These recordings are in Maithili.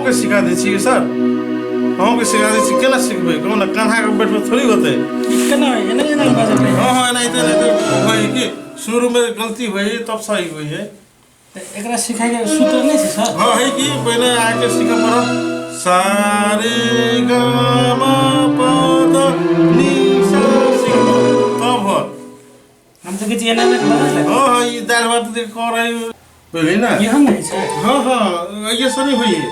अहूँके सिखा दै छी सर, अहूँके सिखा दै छी। केना सिखबै कहू ने? कन्हाके बैठबै थोड़ी होतै। केना एना एना बजबै? हँ हँ, एनाहिते एनाहिते होइ कि शुरूमे गलती होइ तब सही होइ है। तऽ एकरा सिखाइके सूत्र नहि छै सर? हँ, है कि पहिने अहाँके सीखऽ पड़त सा रे ग म प ध नि सा, सीखब तब होत। हम तऽ कहै छी एना एना बजै। हँ हँ, ई दालि भात जे करै पहिले ने। इहो नहि छै। हँ हँ, अइये से नहि होइ है,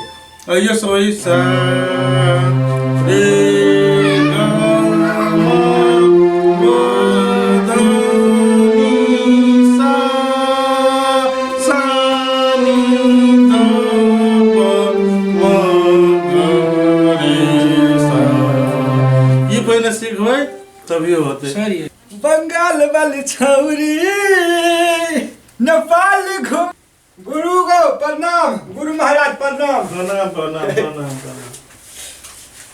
अइये से होइ सा रे ग म प ध नि सा, सा नि ध प म ग रे सा। ई पहिने सीखबै तभियो होतै। सर ये बंगाल वाली छौरी नेपाल घुम। गुरु गो प्रणाम, गुरु महाराज प्रणाम। प्रणाम प्रणाम प्रणाम प्रणाम।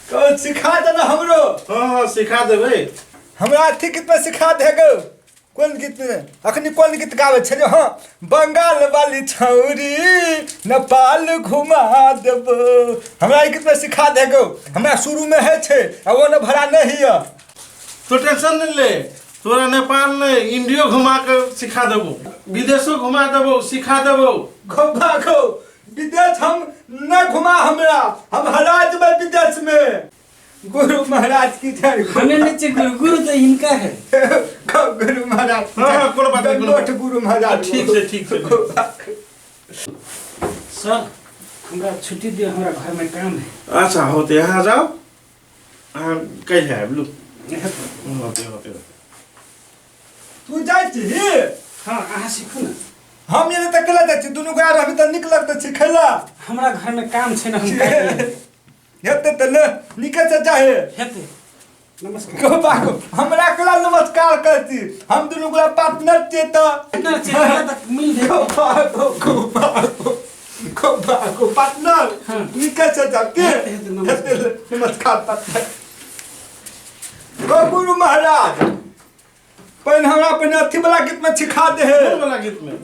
को सिखा देना हमरो। हँ हँ, सिखा देबै। हमरा अथी गीत में सिखा दे गो। कोन गीत में अखनी कोन गीत गावे छे? हाँ, बंगाल वाली छौरी नेपाल घुमा देबो, हमरा ई गीत में सिखा दे गो। हमरा शुरू में है छे आ वो न भरा नहीं है। तो टेंशन नहीं ले, तोरा नेपाल नहीं इंडियो घुमा के सिखा देबो, विदेशो घुमा देबो, सिखा देबो। घुमा गो विदेश हम न घुमा हमरा, हम हरा देबै विदेश में। गुरु महाराज की जय। हमें नहीं चाहिए गुरु, गुरु तो इनका है। गुरु महाराज की हाँ, जय। हाँ, कोनो बात नहीं, कोनो दंडोठ गुरु महाराज। ठीक छै, ठीक छै। सर, हमरा छुट्टी दियो, हमरा घर में काम है। अच्छा, होते यहाँ जाओ, अहाँ कहि आयब लू। होते होते होते। तू जाइ छी? हाँ, अहाँ सीखू ने। हम ये तऽ केला जाइ छी, दुनू गोरा रहबी तऽ नीक लगतै सिखैला। हमरा घर में काम छै ने, हम काल्हि आयब। हेतै तऽ ले, नीके से चाहे। हेतै, नमस्कार। गो बागो, हमरा केला नमस्कार करै छी? हम दुनू गोरा पार्टनर छियै तऽ। पार्टनर छियै तऽ मिल गो बागो, गो बागो, गो बागो पार्टनर। हाँ। नीके से जाब के। हेतै, हेतै, नमस्कार। हेतै, नमस्कार पार्टनर। गो गुरु महाराज, पहिने हमरा पहिने अथी वाला गीत में सिखा दे है। कोन वाला गीत में?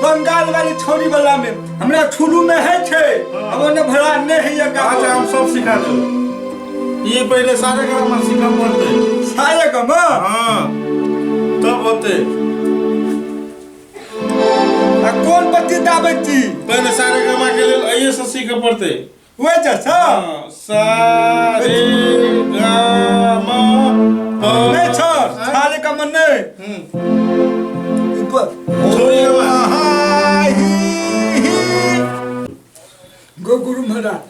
बंगाल वाली छोरी वाला में। हमरा छुलू में है छे, अब ओने भरा नहीं है ये गाओ। अच्छा, हम सब सिखा देब। ये पहले सारे काम सीखऽ पड़तै। सारे काम? हाँ, तब होतै। आ कोन पत्ती दाबै छी? पहले सारे गामा के लेल अइये से सीखऽ पड़तै। वह जैसा। हाँ, सा रे गा म प। नहीं सर, सारे का मन नहीं। छोड़ी गामा। गो गुरु महाराज,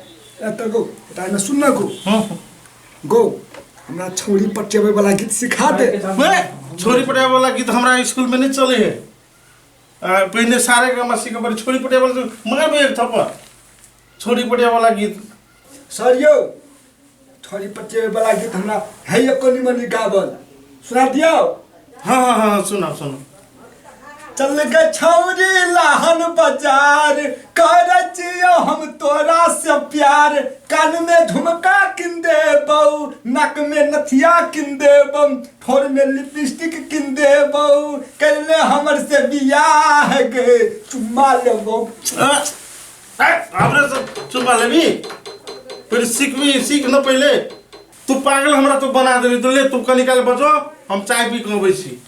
एतऽ गो एतऽ सुन गो। गो, हमरा छौड़ी पटेबै वाला गीत सिखा दे। बे, छोरी पटावे वाला गीत हमरा स्कूल में नहीं चले है। पहिने सारे गामा सीखऽ पड़े। छोरी पटावे वाला मारबै एक थप्पड़। छोरी पटावे वाला गीत। सर यौ, छोरी पटेबै वाला गीत हमरा है कनि मनि गावल, सुना दियौ। हाँ हाँ हाँ, सुनाओ सुनाओ। चल गे छौरी लाहन बाजार, कर छियौ हम तोरा से प्यार, कान में झुमका किन देबौ, नाक में नथिया किन देबौ, ठोर में लिपस्टिक किन देबौ, करले हमर से बियाह गे चुम्मा लेबौ। हमरे से चुम्मा लेबी? पहिले सीखबी, सीख न पहिले। तू पागल हमरा तू बना देली। तो ले, तू कनी काल बचो, हम चाय पी के अबै छी।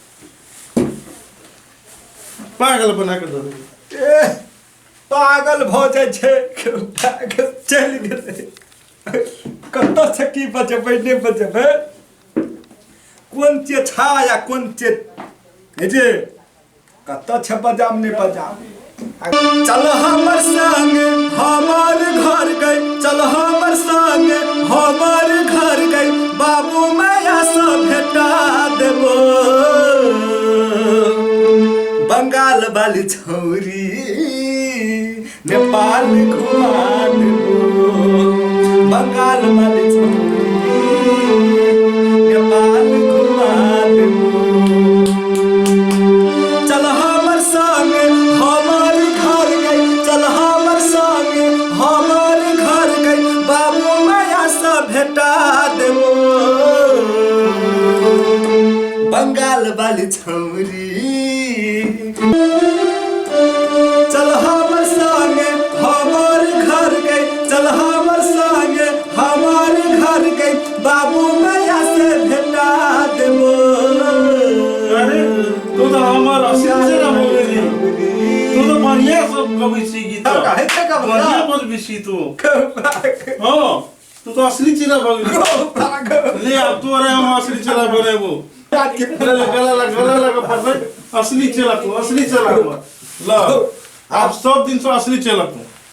पागल बना के दऽ देली। ए, पागल भऽ जाइ छै, पागल चलि गेलै। कतऽ से की बचेबै, नहि बचेबै? कोन चीज छा या कोन चीज हे जे कतऽ छै, बजाम नहि बजाम। चल हमर संग हमर घर गई, चल हमर संग हमर घर गई, बाबू मैया से भेटा देबो, बंगाल वाली छौरी नेपाल घुमा देबो, बंगाल वाली छौरी नेपाल घुमा देबो। चल हमर संग हमर घर गई, चल हमर संग हमर घर गई, बाबू मैया से भेटा देबो, बंगाल वाली छौरी। चल हमर संग हमर घर गई, चल तू। हाँ, तू तो असली चेला भऽ गेली। ले आब तोरे हम असली चेला बनेबो। गला लग, गला लग, गला लग पड़लै। असली चेला तू, असली चेला हमर। ल, आब सब दिन से असली चेला तू।